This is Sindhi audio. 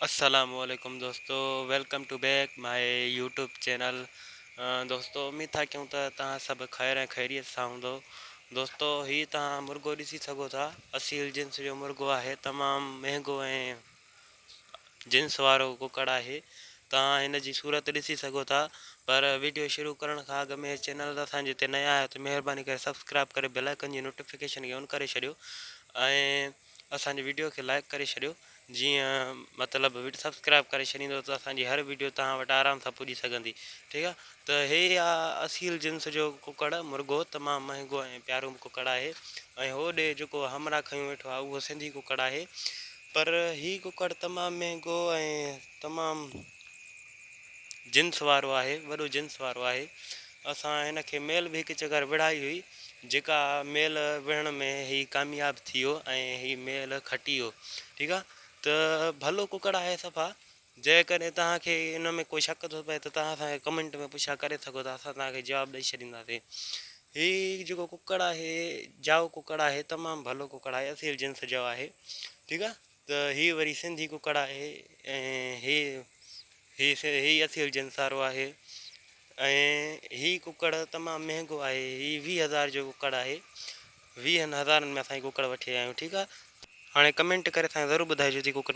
السلام عليڪم دوستو welcome to back my YouTube channel دوستو اميد ٿا ڪيون ته توهان سڀ خير ۽ خيريت سان هوندو دوستو هي توهان مرغو ڏسي سگهو ٿا اصيل جنس جو مرغو آهي تمام مهنگو ۽ جنس وارو ڪڪڙ آهي توهان هن جي صورت ڏسي سگهو ٿا پر ويڊيو شروع ڪرڻ کان اڳ ۾ چينل تي اسان جي تي نيا آهيو ته مهرباني ڪري سبسڪرائب ڪري بيل آئيڪن جي نوٽيفڪيشن کي آن ڪري ڇڏيو ۽ اسان جي وڊيو کي لائيڪ ڪري ڇڏيو جيئن مطلب سبسڪرائب ڪري ڇڏيندو ته اسان جي هر وڊيو توهان وٽ آرام سان پڄي سگهندي ٺيڪ آ ته هي آ اصيل جنس جو ڪڪڙ مرغو تمام مهنگو ۽ پيارو ڪڪڙ آهي ۽ هو ڏي جيڪو همراهه کنيو ويٺو آ اهو سنڌي ڪڪڙ آهي پر هي ڪڪڙ تمام مهنگو ۽ تمام جنس وارو آهي وڏو جنس وارو آهي اسان هن کي ميل به هڪ چڪر وڙهائي هئي جيڪا ميل وڙهڻ ۾ هي ڪامياب ٿي ويو ۽ هي ميل کٽي ويو ٺيڪ آ ته ڀلو ڪڪڙ آهي صفا جيڪڏهن توهان کي ان ۾ ڪو شڪ ٿو پئي ته توهان اسان کي ڪمينٽ ۾ پڇا ڪري سگهو ٿا اسان توهان کي جواب ڏئي ڇڏينداسين هي جيڪو ڪڪڙ آهي جائو ڪڪڙ آهي تمام ڀلو ڪڪڙ آهي اصيل جنس جو آهي ٺيڪ آ ته هي وري سنڌي ڪڪڙ آهي ۽ هي هي هي اصيل جنس وارو آهي ۽ هي ڪڪڙ تمام مهنگو آهي هي ويهه هزار جو ڪڪڙ آهي ويهن هزارن ۾ اسان هي ڪڪڙ وٺي آيا آهيون ٺيڪ آهي. هاڻي ڪمينٽ ڪري اسان کي ضرور ٻڌائجو ته هي ڪڪڙ.